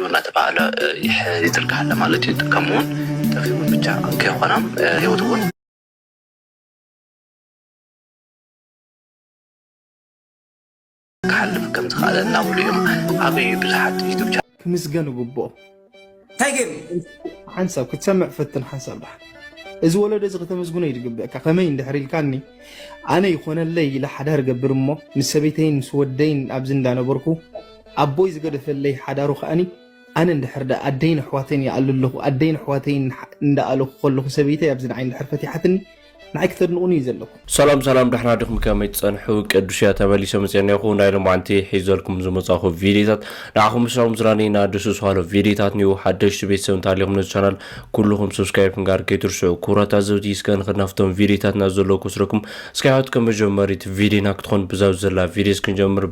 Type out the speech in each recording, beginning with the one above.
እናተባህለ ይጥልካ ኣሎ ማለት እዩ። ከምኡ እውን ጠፊኡ ብቻ ከይኾነ ህይወት እውን ክሓልፍ ከም ዝኽኣለ እናበሉ እዮም። ኣበዩ ብዙሓት ዩቱብ ቻ ክምስገን ይግብኦ። እንታይ ገይሩ? ሓንሳብ ክትሰምዕ ፈትን ሓንሳብ ደሓን። እዚ ወለዶ እዚ ከተመስግኖ እዩ ዝግብእካ። ከመይ እንድሕር ኢልካኒ፣ ኣነ ይኾነለይ ኢለ ሓዳር ገብር እሞ ምስ ሰበይተይን ምስ ወደይን ኣብዚ እንዳነበርኩ ኣቦይ ዝገደፈለይ ሓዳሩ ከኣኒ ኣነ እንድሕር ደኣ ኣደይን ኣሕዋተይን ይኣሉ ኣለኹ፣ ኣደይን ኣሕዋተይን እንዳኣለኹ ከለኹ ሰበይተይ ኣብዚ ንዓይ እንድሕር ፈቲሓትኒ ንዓይ ክተድንቑኒ እዩ ዘለኩም። ሰላም ሰላም፣ ደሕና ዲኹም? ከመይ ትጸንሑ? ቅዱስ እያ ተመሊሰ መጽኤና ይኹ። ናይ ሎማዓንቲ ሒዘልኩም ዝመጻኹ ቪዲዮታት ንዓኹም ምስራኹም ዝራነይና ደስ ዝሃሎ ቪዲዮታት ንዩ። ሓደሽቲ ቤተሰብ እንተሃሊኹም ነዚ ቻናል ኩልኹም ሰብስክራይብ ክንጋር ከይትርስዑ። ክቡራት ኣዘብቲ እስከ ንኽናፍቶም ቪዲዮታትና ዘለኩ ስረኩም እስከ ይሃት ከም መጀመሪት ቪዲዮና ክትኾን ብዛብ ዘላ ቪዲዮስ ክንጀምር።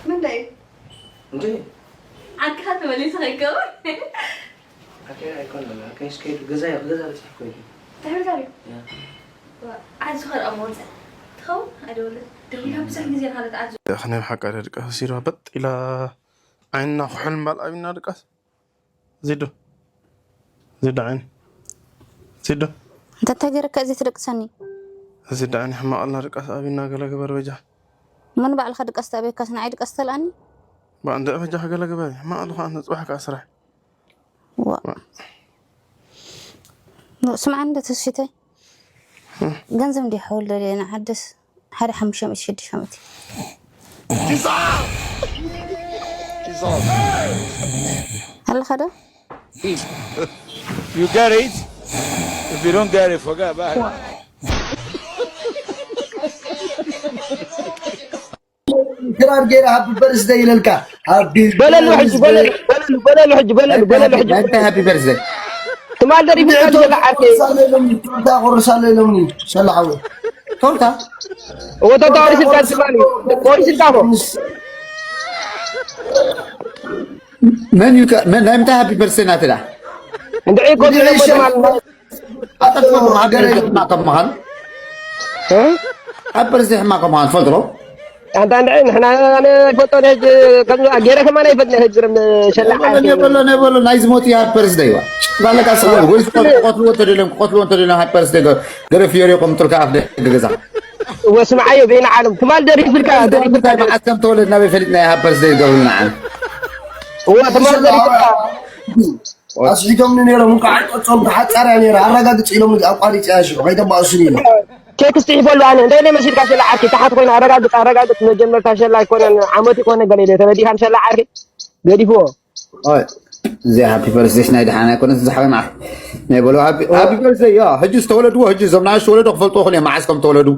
ምንታይ? እንዴ? ዓድካ ተመሊሱ ከይከውን? ዓርከይ ኣይኮነን፣ ዓርከይ እስከ ኢሉ ገዛ፣ ገዛ በፂሑ እኮ ኢሉ። እንታይ ኢልካ ድዩ? ያ። ዋ፣ ዓዲ ዝኾነ ኣብ መወፅእ ትኸውን? ኣይደወለን። ደዊላ ብዙሕ ግዜ ንኻለት ዓዲ። እኽነ ብሓቃ ደድቃስ ሲራ በጥ ኢላ ዓይንና ኩሕል እምባል ኣቢና ድቃስ። ዚዶ ዚዶ ዓይኒ ዚዶ እንተ እንታይ ገይረካ እዚ ትደቅሰኒ? ዚዶ ዓይኒ ሕማቕ ኣላ ድቃስ ኣቢና ገለ ግበር በጃ። መን ባዕልኻ ድቃስ ተኣበየካስ ንዓይ ድቃስ ተልኣኒ? ባእ እንደ በጃ ገለ ግበር ሕማቕ ኣሉ ኸዓ ንጽባሕ ከኣ ስራሕ። ዋ ስምዓ እንደ ተስፊተይ ገንዘብ እንዲ ሓወል ደልየ ንዓደስ ሓደ ሓሙሽተ ሚእቲ ሽዱሽተ ሚእቲ ኣለኻ ዶ? You get it? If you don't get it, forget about it. ክራር ገይረ ሃቢ በርስደይ ኢለልካ ሃቢ በለሉ ሕጂ በለሉ በለሉ በለሉ ሕጂ በለሉ በለሉ ሕጂ ናይ እንታይ ሃቢ በርስደይ ትማል ደሪፍልካ ዘሎ ዓርከይ ቶርታ ቆርሳለ ኢሎምኒ ሸላ ሓወይ ቶርታ እወ ቶርታ ወሪስልካ ትማል ወሪስልካ እኮ መን እዩ ናይ ምንታይ ሃቢ በርስደይ ናትላ እንድዒ ኮ ማለት ኣጠጥቆም ሃገረይ ሕማቕ ከም ምዃን ኣብ በርዚ ሕማቕ ከም ምዃን ትፈልጥሮ ኣንታ እንድዒ ንሕና ኣነ ይፈልጦ ሕጂ ከም ገይረ ከማን ኣይፈልጥን ሕጂ ግርም ሸላ ዓርኪ የበሎ የበሎ ናይ ዝሞት እያ ሃቢ በርዝደይ ዋ ባለካ ስኻ ወይ ዝቆት- ክቐትልዎ እንተደልዮም ክቐትልዎ እንተደልዮም ሃቢ በርዝደይ ገ- ገረፍ የሪቆም ጥልካ ኣፍ ደገ ገዛ ወስምዓዮ በይና ዓለም ትማል ደሪፍልካ ደሪፍልካ እንታይ መዓስ ከም ተወለድ ናበይ ፈሊጥና ሃቢ በርዝደይ ዝገብሩልና ዓን እዋ ትማል ደሪፍልካ ኣስሒቶምኒ ነይሮም እንኳዕ ኣይቆፀሩ ተሓፃርያ ነይራ ኣረጋግፅ ኢሎም ኣቋሪፅያ ሽዑ ከይተባእሱኒ ኢሎም ቴክስት ይፈሉ ኣነ እንታይ ናይ መሲልካ ሸላ ዓርኪ ተሓት ኮይና ኣረጋግፅ ኣረጋግፅ መጀመርታ ሸላ ኣይኮነን ዓመት ይኮነ ገለ ኢለ ተረዲኻን ሸላ ዓርኪ ገዲፍዎ እዚኣ ሃፒ በርስደይስ ናይ ደሓን ኣይኮነስ ዝሓበ መዓት ናይ በሎ ሃፒ በርስደይ ያ ሕጂ ዝተወለድዎ ሕጂ እዞም ንኣሽቱ ወለዶ ክፈልጥዎ ክእል እዮም መዓስ ከም ተወለዱ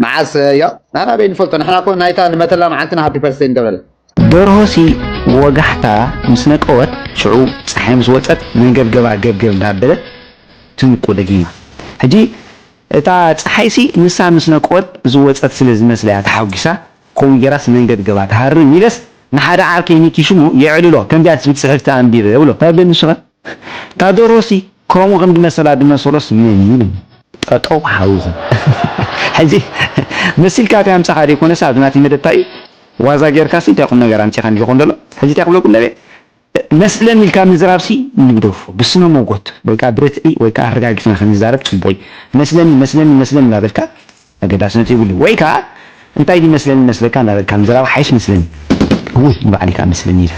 መዓስ ያ ናናበይ ንፈልጦ ንሕና ኮ ናይታ ንመተላ መዓልትና ሃፒ በርስደይ ንገብረላ ደርሆሲ ወጋሕታ ምስ ነቀወት ሽዑ ጸሓይ ምስ ወጸት መንገብገባ ገብገብ እንዳበለት ትንቁ ደጊማ። ሕጂ እታ ጸሓይሲ ንሳ ምስ ነቀወት ዝወጸት ስለ ዝመስላ እያ ተሓጒሳ ከምኡ ጌራስ መንገብገባ ትሃርም ኢለስ ንሓደ ዓርከይ ኒኪ ሽሙ የዕልሎ ከምዚኣ ትብል ጽሕፍቲ ኣንቢበ የብሎ እንታይ ብለኒ ንስኸ እታ ደርሆሲ ከምኡ ከም ዝመሰላ ዝመሰሎስ መን እዩ? ጠጠው ሓውኹም ሕዚ መሲልካ ከ ኣምጻኻ ዘይኮነስ ኣብዚ ናተይ መደብ እንታይ እዩ ዋዛ ጌርካሲ እንታይ ቁም ነገር ኣምጺኻ እንዲኾን ዘሎ ሕዚ እንታይ ክብለኩም ደልየ መስለኒ ኢልካ ምዝራብሲ ንግደፎ ብስነ ሞጎት ወይ ከዓ ብርትዒ ወይ ከዓ ኣረጋጊጽና ክንዛረብ ጽቡቅ እዩ መስለኒ መስለኒ መስለኒ እናበልካ ኣገዳስነት የብሉ ወይ ከዓ እንታይ ድዩ መስለኒ መስለካ እናበልካ ምዝራብ ሓይሽ መስለኒ እውይ ንባዕሊ ከዓ መስለኒ ኢለ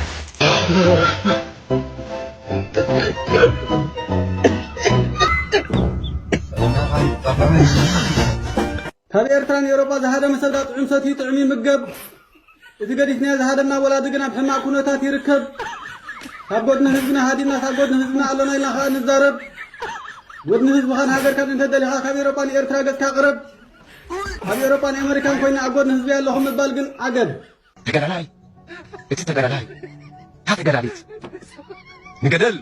ካብ ኤርትራ ንኤሮጳ ዝሃደመ ሰብ ዳ ጥዑም ሰትዩ ጥዑም ይምገብ እቲ ገዲፍናዮ ዝሃደምና ወላዲ ግን ኣብ ሕማቕ ኩነታት ይርከብ ካብ ጎድኒ ህዝብና ሃዲምና ካብ ጎድኒ ህዝብና ኣለና ኢልና ከኣ ንዛረብ ጎድኒ ህዝብኻን ሃገርካን እንተ ደሊኻ ካብ ኤሮጳ ንኤርትራ ገጽካ ቅረብ ኣብ ኤሮጳን ኣመሪካን ኮይና ኣብ ጎድኒ ህዝበይ ኣለኹ ምባል ግን ዓገብ። ተጋዳላይ እቲ ተጋዳላይ እታ ተጋዳሊት ንገደል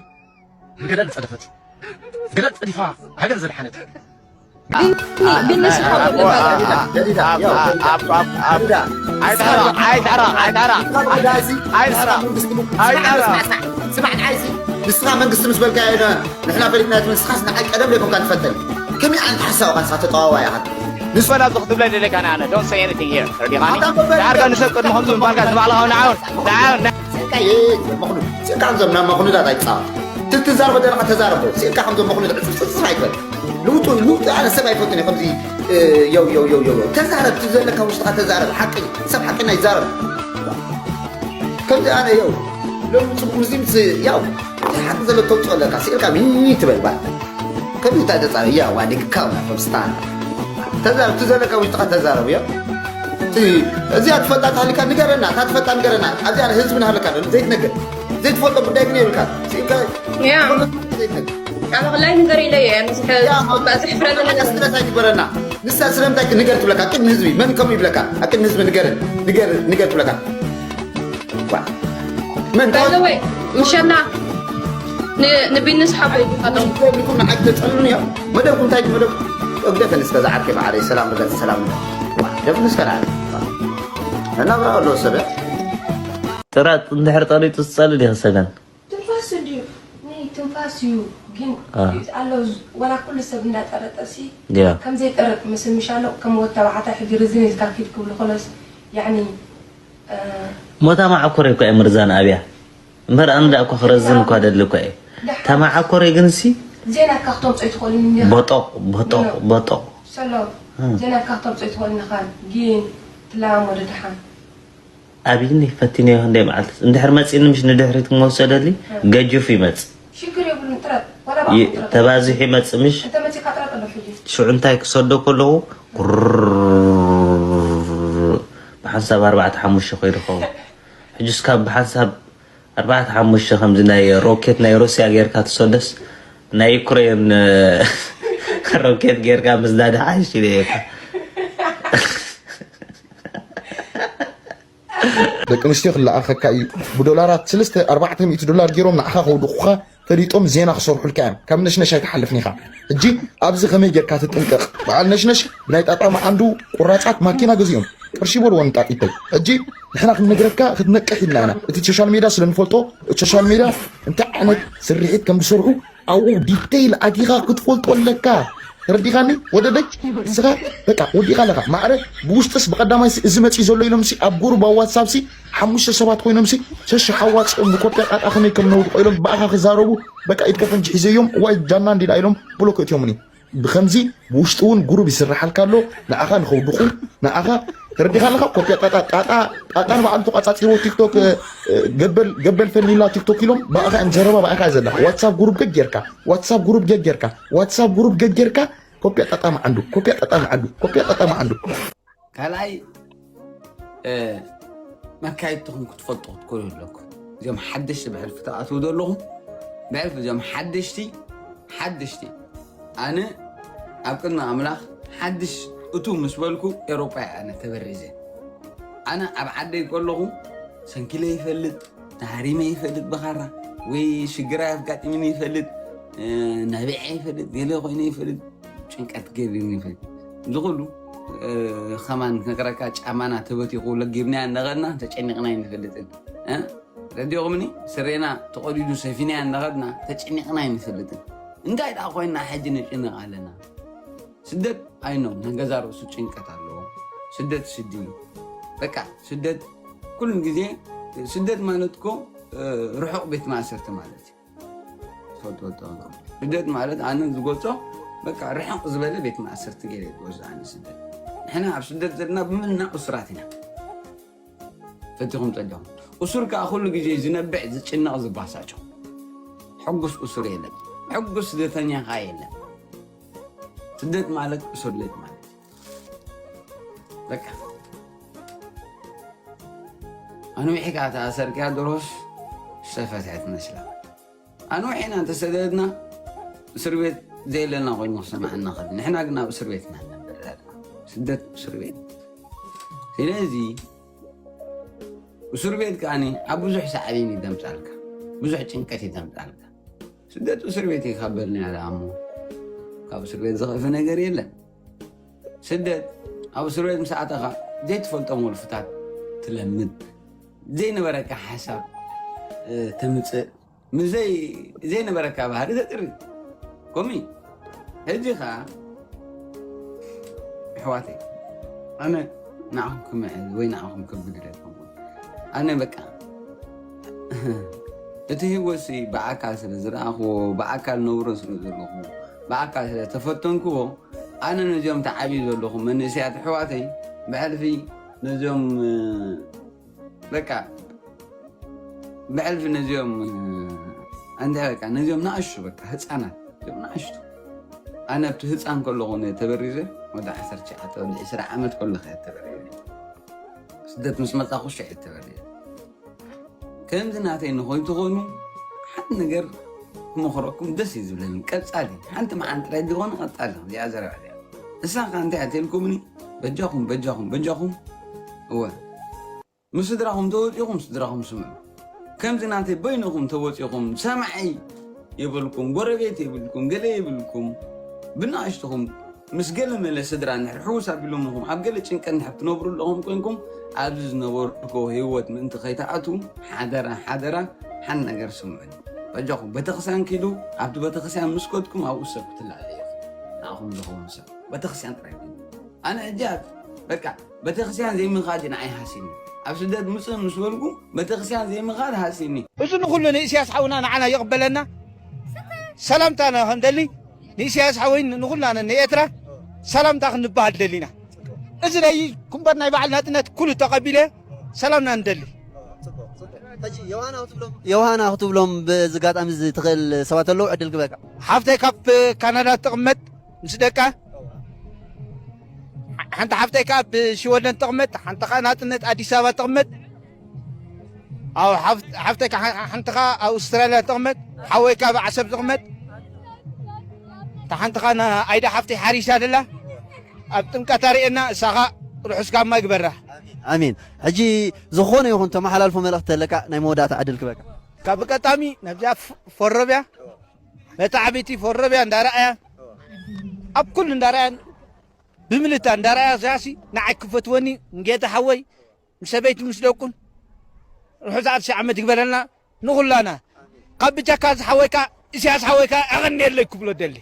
ንገደል ዝጸደፈት ገደል ጸዲፋ ሃገር ዘድሓነት ግን ንስኻ ስማዕ ንዓይሲ ንስኻ መንግስቲ ምስ በልካዮ ንሕና ፈሊጥና ንስኻስ ንዓይ ቀደም ዘይኮንካ ትፈተኒ ሓሳብካ ንስኻ ተጠዋዋይ ኢኻ። ንሱ በል ኣብዚ ክትብለ ደለካ ንኣነ፣ don't say anything here። ተረዲኻኒ? ኣታ በበል ዳርጋ ንሰብ ቅድሚ ከምዚ ምባልካ ንባዕልኻ እውን ንዓውን ንዓውን ስልካ እየ መኽኑድ። ስልካ እዞም ናብ መኽኑዳት ኣይትጻወት። ትትዛረቦ ዘለኻ ተዛረቦ። ስልካ ከምዞም መኽኑድ ዕጽፍጽፍ ኣይትበል። ልውጡ ልውጡ ኣነ ሰብ ኣይፈቱን እየ ከምዚ እ፣ የው የው የው የው ተዛረብ። እቲ ዘለካ ውሽጥኻ ተዛረብ። ሓቂ ሰብ ሓቂ ናይ ይዛረብ። ከምዚ ኣነ የው ሎሚ ጽቡቕ ምዚ ምስ ያው እቲ ሓቂ ዘሎ ተውጽኦ ኣለካ። ስኢልካ ሚኒ ትበል ባል። ከምዚ እንታይ ተጻረብ? ያ ዋዲ ካው ና ፈብስታን። ተዛረብ። እቲ ዘለካ ውሽጥኻ ተዛረብ። ያ እቲ እዚኣ ትፈልጣ ታሊካ ንገረና። እታ ትፈልጣ ንገረና። ኣብዚኣ ህዝቢ ናሃለካ ዘይትነገር ዘይትፈልጦ ጉዳይ ግን የብልካ። ስኢልካ ያ። ትፈልጦ ዘይትነገር። ኣብ ላይቭ ንገር ኢለ እየ። ምስ ያ፣ በዚ ሕፍረት ኣለና። ስደት ኣይትግበረና። ንሳ ስለምንታይ ንገር ትብለካ? ኣብ ቅድሚ ህዝቢ መን ከምኡ ይብለካ? ኣብ ቅድሚ ህዝቢ ንገር፣ ንገር፣ ንገር ትብለካ። ዋ። መን ባይ ዘ ወይ፣ ምሸና ን-፣ ንቢንስ ሓቦ ይባላል። ንኩም ንዓይ ተጸልሉኒ እዮም። መደብኩም እንታይ መደብ? እግደፈን እስከ ዝዓርከ ማዕረይ ሰላም ርገጽ ሰላም። ዋ፣ ደፍን እስከ ንዓይ። እናብራ ኣሎ ሰብ። ጥራጥ እንድሕር ጠሪጡ ዝጸልል ይኽሰገን። ትንፋስ እንድዩ። ናይ ትንፋስ እዩ። ግን አ። ኣሎ ዝ-፣ ወላ ኩሉ ሰብ እንዳጠረጠ ሲ ያ። ከም ዘይጠረጥ ምስል ምሽ ኣሎ። ከም ወድ ተባዕታይ ሕጂ ርዝን ኢልካ ኪድ ክብሉ ከለስ፣ ያዕኒ፣ እ፣ ሞታ ማዓኮረ እኮ እየ ምርዛን ኣብያ። እምበር ኣነ ደኣ እኮ ክረዝን እኮ ኣደሊ እኮ እየ። ደሓን። ተማዓኮረ ግን ሲ ዜና እካ ክተምጾ ይትኽእሉ እንዲኻ። ቦጦቕ፣ ቦጦቕ፣ ኖ። ቦጦቕ። ሰሎ፣ እ። ዜና እካ ክተምጾ ይትኽእሉ እንዲኻ። ግን ትለማመዶ ደሓን። ኣብይኒ ፈቲነዮ ክንደይ መዓልትስ። እንድሕር መጺኒ ምሽ ንድሕሪት ክመልሶ ደሊ፣ እ። ገጁፍ ይመጽ። ሽግር የብሉን፣ ጥረጥ። ዋላ ይ-፣ ባዕሉ ጥረጥ። ተባዚሑ ይመጽ ምሽ። እንተ መጺኻ ጥረጥ ኣሎ ሕጂ። ሽዑ እንታይ ክሰዶ ከለኹ፣ ቁርር፣ ብሓንሳብ ኣርባዕተ ሓሙሽተ ከይዱ ኸውን። ሕጂ እስካብ ብሓንሳብ ኣርባዕተ ሓሙሽተ ከምዚ ናይ ሮኬት ናይ ሩስያ ጌርካ ትሰደስ፣ ናይ ዩክሬን፣ ሮኬት ጌርካ ምስዳድ ሓይሽ ኢለ እየ። ደቂ ኣንስትዮ ክለኣኸካ እዩ። ብዶላራት ሰለስተ ኣርባዕተ ሚእቲ ዶላር ገይሮም ንዓኻ ከውድቑኻ ፈሊጦም ዜና ክሰርሑልካ እዮም። ካብ ነሽነሽ ኣይትሓልፍን ኢኻ። ሕጂ ኣብዚ ከመይ ጌርካ ትጥንቀቕ? በዓል ነሽነሽ ብናይ ጣጣ መዓንዱ ቁራጻት ማኪና ገዚኦም ቅርሺ በልዎ ንጣጢተይ። ሕጂ ንሕና ክንነግረካ ክትነቅሕ ኢልና ኢና። እቲ ሶሻል ሜድያ ስለ ንፈልጦ፣ እቲ ሶሻል ሜድያ እንታይ ዓይነት ስርሒት ከም ዝሰርሑ ኣብኡ ዲቴይል ኣቲኻ ክትፈልጦ ኣለካ። ተረዲኻኒ? ወደደይ፣ ንስኻ በቃ ወዲኻ ኣለኻ። ማዕረ ብውሽጥስ ብቐዳማይ ሲ-፣ እዚ መጺኡ ዘሎ ኢሎምሲ ኣብ ጉሩብ ኣብ ዋትሳፕሲ ሓሙሽተ ሰባት ኮይኖምሲ ሸሽ ሓዋፂኦም ንኮፒያ ጣጣ ከመይ ከም ነውድቆ ኢሎም ብኣኻ ክዛረቡ በቃ ኢድካ ፈንጂ ሒዘዮም እዋይ ጃና እንዲላ ኢሎም ብሎክ እትዮምኒ። ብኸምዚ ብውሽጢ እውን ጉሩብ ይስራሓልካ ኣሎ። ንኣኻ ንኸውድቑ፣ ንኣኻ ተረዲኻ ኣለኻ። ኮፒያ ጣጣ፣ ጣጣ፣ ጣጣ ንባዕሉ ተቋጻጺርዎ ቲክቶክ፣ እ፣ እ፣ ገበል፣ ገበል ፈኒላ ቲክቶክ ኢሎም ብኣኻ እዮም ዘረባ ብኣኻ እያ ዘላ። ዋትሳፕ ጉሩብ ገግ ጌርካ፣ ዋትሳፕ ጉሩብ ገግ ጌርካ፣ ዋትሳፕ ጉሩብ ገግ ጌርካ፣ ኮፒያ ጣጣ መዓንዱ፣ ኮፒያ ጣጣ መዓንዱ፣ ኮፒያ ጣጣ መዓንዱ። ካልኣይ፣ እ፣ መካየድትኹም ክትፈልጡ ክትክእሉ ኣለኩም። እዚኦም ሓደሽቲ ብሕልፊ ትኣትዉ ዘለኹም፣ ብሕልፊ እዚኦም ሓደሽቲ፣ ሓደሽቲ። ኣነ ኣብ ቅድሚ ኣምላኽ ሓድሽ እቱ ምስ በልኩ ኤውሮጳ እየ ኣነ ተበሪዘ። ኣነ ኣብ ዓደይ ከለኹ ሰንኪለ ይፈልጥ፣ ተሃሪመ ይፈልጥ ብኻራ፣ ወይ ሽግር ኣጋጢሙኒ ይፈልጥ፣ እ፣ ነቢዐ ይፈልጥ፣ ገለ ኮይነ ይፈልጥ፣ ጭንቀት ገቢሩኒ ይፈልጥ። እዚ ኩሉ፣ እ፣ ከማን ክነግረካ ጫማና ተበቲኹ ለጊብናያ እናኸድና ተጨኒቕና ኣይንፈልጥን። እ? ረዲኦኹምኒ? ስሬና ተቖዲዱ ሰፊናያ እናኸድና ተጨኒቕና ኣይንፈልጥን። እንታይ ደኣ ኮይንና ሕጂ ንጭነቕ ኣለና? ስደት ኣይኖም ናይ ገዛ ርእሱ ጭንቀት ኣለዎ። ስደት ስዲ እዩ። በቃ ስደት ኩሉ ግዜ ስደት ማለት እኮ፣ እ፣ ርሑቕ ቤት ማእሰርቲ ማለት እዩ። ትፈልጥዎ ትኾኑ። ስደት ማለት ኣነ ዝገልጾ በቃ ርሕቕ ዝበለ ቤት ማእሰርቲ ገይረ ዝወስድ ኣነ ስደት። ንሕና ኣብ ስደት ዘለና ብምና እሱራት ኢና። ፈቲኹም ጸሊኹም። እሱር ከኣ ኩሉ ግዜ ዝነብዕ፣ ዝጭነቕ፣ ዝባሳጮ። ሕጉስ እሱር የለን። ሕጉስ ስደተኛ ከኣ የለን። ስደት ማለት እሱር ቤት ማለት እዩ። በቃ። ኣንዊሕካ ተኣሰርክያ ድሮስ ዝተፈትሐት መስላ። ኣንዊሕና እንተሰደድና እስር ቤት ዘየለና ኮይኑ ክሰማዓና ክእል። ንሕና ግን ኣብ እስር ቤት ኢና ንነብር ዘለና። ስደት እስር ቤት። ስለዚ እስር ቤት ከኣኒ ኣብ ብዙሕ ሳዕቤን እዩ ዘምጻልካ። ብዙሕ ጭንቀት እዩ ዘምጻልካ። ስደት እስር ቤት እዩ ካብ በልናዮ ደኣ እሞ ካብ እስር ቤት ዝኸፍእ ነገር የለን። ስደት ኣብ እስር ቤት ምስ ኣተኻ ዘይትፈልጦም ወልፍታት ትለምድ፣ ዘይነበረካ ሓሳብ፣ እ፣ ተምጽእ፣ ምስ ዘይ-፣ ዘይነበረካ ባህሪ ተጥሪ። ከምኡ እዩ። ሕጂ ኸኣ ኣሕዋተይ፣ ኣነ ንዓኹም ክምዕል ወይ ንዓኹም ከብድል ኣይኮንኩን። ኣነ በቃ እቲ ህይወትሲ ብኣካል ስለ ዝረኣኽዎ፣ ብኣካል ነብሮ ስለ ዘለኹ፣ ብኣካል ስለ ተፈተንክዎ፣ ኣነ ነዚኦም ተዓብዩ ዘለኹ መንእሰያት ኣሕዋተይ ብሕልፊ ነዚኦም በቃ ብሕልፊ ነዚኦም ኣንተ በቃ ነዚኦም ንኣሽቱ በቃ ህፃናት እዚኦም ንኣሽቱ ኣነ ኣብቲ ህፃን ከለኹ ነ ተበሪዘ ወደ ዓሰርተ ትሽዓተ ወደ ዕስራ ዓመት ከለኹ እየ ተበሪዘ። ስደት ምስ መፃኹ ሽዑ እየ ተበሪዘ። ከምዚ ናተይ ንኸይትኾኑ ሓንቲ ነገር ክመኽረኩም ደስ እዩ ዝብለኒ። ቀፃሊ ሓንቲ መዓልቲ ጥራይ ዝኾነ ቀፃሊ እዚኣ ዘረባ እዚኣ እሳ ከዓ እንታይ እያ ተልኩምኒ? በጃኹም በጃኹም በጃኹም እወ ምስድራኹም ተወፂኹም ስድራኹም ስምዑ። ከምዚ ናተይ በይንኹም ተወፂኹም ሰማዒ የብልኩም፣ ጎረቤት የብልኩም፣ ገለ የብልኩም። ብናእሽትኹም ምስ ገለ መለ ስድራ እንድሕር ሕውስ ኣቢሎምኹም ኣብ ገለ ጭንቀት እንድሕር ትነብሩ ኣለኹም ኮይንኩም ኣብዚ ዝነበርኩ ህይወት ምእንቲ ከይትኣትዉ ሓደራ ሓደራ ሓን ነገር ስምዑኒ። በጃኹም ቤተክርስትያን ኪዱ ኣብቲ ቤተክርስትያን ምስ ከድኩም ኣብኡ ሰብ ክትላለ ኢኹም። ንኣኹም ዝኸውን ሰብ ቤተክርስትያን ጥራይ ኪዱ። ኣነ ሕጂ ኣብ በቃ ቤተክርስትያን ዘይምኻድ ንዓይ ሃሲኒ። ኣብ ስደት ምፅእ ምስ በልኩ ቤተክርስትያን ዘይምኻድ ሃሲኒ። እዚ ንኹሉ ንእስያስ ሓውና ንዓና ይቕበለና ሰላምታ ና ክንደሊ ንእስያስ ሓወይ ንኹላነ ንኤርትራ ሰላምታ ክንበሃል ደሊና። እዚ ናይ ኩምበር ናይ በዓል ናጽነት ኩሉ ተቐቢለ ሰላምና ንደሊ። የውሃና ክትብሎም ብዚ ኣጋጣሚ እዚ ትኽእል ሰባት ኣለዉ ዕድል ግበካ። ሓፍተይ ካብ ካናዳ ትቕመጥ ምስ ደቃ ሓንቲ ሓፍተይ ከዓ ብሽወደን ትቕመጥ ሓንቲ ከዓ ናጽነት ኣዲስ ኣበባ ትቕመጥ ኣብ ሓፍተይ ሓንቲ ከዓ ኣውስትራልያ ትቕመጥ ሓወይ ከዓ ብዓሰብ ትቕመጥ እታ ሓንቲ ከዓ ኣይዳ ሓፍተይ ሓሪሳ ደላ ኣብ ጥምቀት ኣርእየና እሳኻ ርሑስ ጋማ ይግበራ። ኣሜን። ሕጂ ዝኾነ ይኹን ተመሓላልፎ መልእኽቲ ኣለካ ናይ መወዳእታ ዕድል ክበካ። ካብ ቀጣሚ ናብዚኣ ፎሮብያ ነታ ዓበይቲ ፎሮብያ እንዳረኣያ ኣብ ኩሉ እንዳረኣያ ብምልታ እንዳረኣያ እዚኣሲ ንዓይ ክፈትወኒ ንጌታ ሓወይ ምስ ሰበይቲ ምስ ደቁን ርሑስ ኣርሲ ዓመት ይግበረልና ንኹላና ካብ ብቻካ ዝሓወይካ እስያስ ሓወይካ ኣቐንየለይ ክብሎ ደሊ።